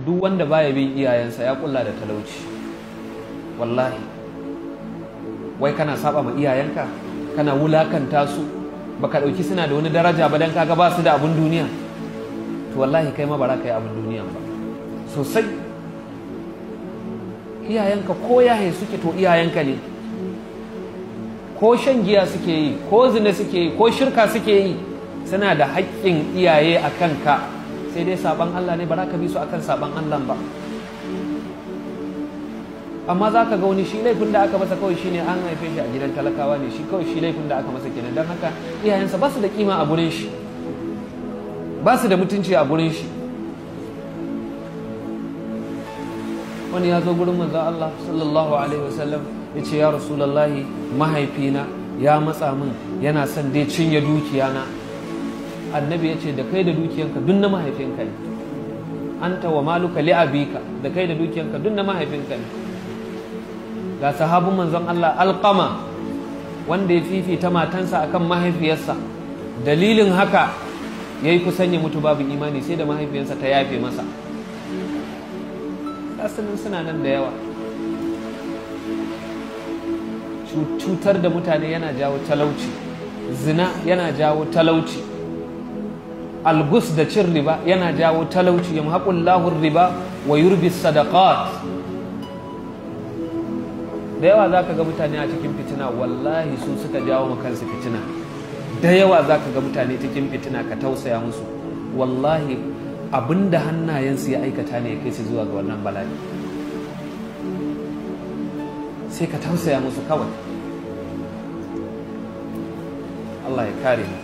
Duk wanda baya bin iyayensa ya kulla da talauci. Wallahi. Wai kana saba ma iyayenka, kana wulakanta su, baka dauki suna da wani daraja ba dan kaga ba su da abun duniya. To wallahi kai ma ba za ka yi abun duniya ba. Sosai. Iyayenka ko yaye suke to iyayenka ne. Ko shan giya suke yi, ko zina suke yi, ko shirka suke yi, suna da haƙƙin iyaye a kanka. Sai dai saban Allah ne, ba za ka bi su akan saban Allah ba. Amma za ka ga wani shi laifin da aka masa kawai shine an haife shi a gidan talakawa ne, shi kawai shi laifin da aka masa kenan. Don haka iyayensa ba su da kima a gurin shi, ba su da mutunci a gurin shi. Wani ya zo gurin manzon Allah sallallahu alaihi wasallam ya ce, ya Rasulullahi, mahaifina ya matsa min, yana son dai cinye dukiyana. Annabi ya ce, da kai da dukiyanka duk na mahaifinka ne. Anta wa maluka li abika, da kai da dukiyanka duk na mahaifinka ne. Ga sahabin manzon Allah Alqama, wanda ya fifita matansa akan mahaifiyarsa. Dalilin haka yayi kusan ya mutu babu imani, sai da mahaifiyarsa ta yafe masa. Asalin suna nan da yawa. Cutar da mutane yana jawo talauci, zina yana jawo talauci, algus da cin riba yana jawo talauci. Yamhaqullahu riba wa yurbi sadaqat. Da yawa zaka ga mutane a cikin fitina, wallahi su suka jawo ma kansu fitina. Da yawa zaka ga mutane cikin fitina, ka tausaya musu, wallahi abinda hannayensu ya aikata ne ya kai su zuwa ga wannan bala'i. Sai ka tausaya musu kawai. Allah ya kare mu.